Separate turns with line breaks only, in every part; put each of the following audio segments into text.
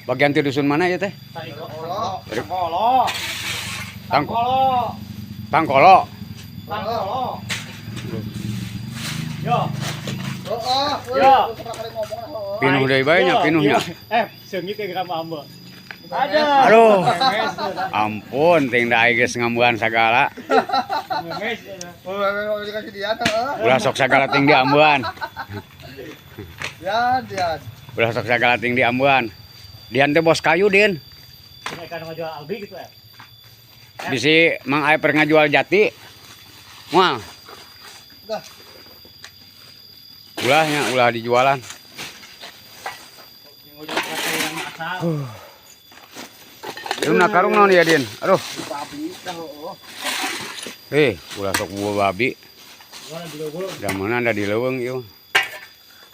Bagian ti dusun mana ya teh?
Tangkolo.
Tangkolo.
Tangkolo.
Tangkolo.
Tangkolo. Yo.
Heeh.
Ya.
Pinuh deui bae nya pinuhnya.
Seungit ya geram ambe. Ada.
Aduh. Ampun, ting da geus ngambuan sagala.
Oh, dikasih dia heeh.
Ulah sok sagala ting diambuan.
Dian, Dian.
Ulah sok sagala ting diambuan. Dian teh bos kayu, Din.
Mereka ngajual albi gitu ya.
Bisi Mang Aep pernah ngajual jati. Moal.
Dah.
Ulahnya ulah dijualan. Itu nak karung naon ya, Din? Aduh.
Babi dah heeh.
Eh, ulah sok buah babi. Da mana ada di leuweung ieu.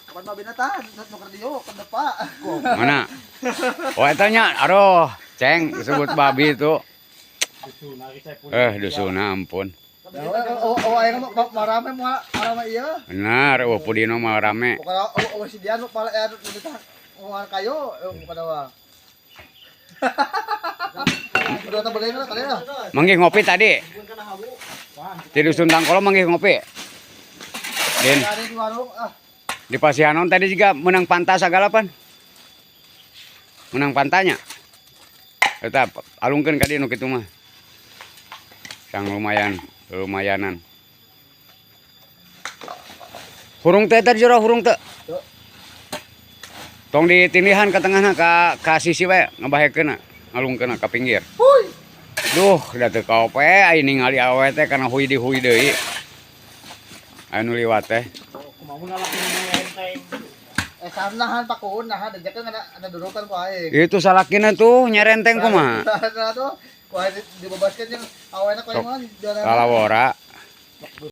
Kapan babi na tah? Nu keur dieu ke depa.
Mana? Oh, eta nya. Aduh, ceng disebut babi itu. Dusuna ampun.
Oh, oh, aing mah marame moal marame ieu.
Benar, oh Pudino mah rame.
Bukan oh, oh si Dian pala nu tah moal kayu bukan apa. Udah tak boleh kali ya.
Manggih ngopi tadi. Di dusun Tangkolo manggih ngopi. Din,
Ada di warung ah.
di Pasianon tadi juga menang pantas segala pan. Menang pantanya. Eta alungkeun ka dieu nu kitu mah. Sang lumayan, lumayanan. Hurung teh tadi jero hurung teh. Tong ditindihan ka tengahna ka sisi we ngabahekeunna, ngalungkeunna ka pinggir.
Huy.
Duh, da teu kaope ai ningali awewe teh kana huy di huy deui. Anu liwat teh.
Nahan pakuun nahan dejekeun ada dudukan ku aing.
Itu salakina tuh nyerenteng kumaha.
Nah tuh, ku aing dibebaskeun jeung awena ku aing mah.
Lalawora.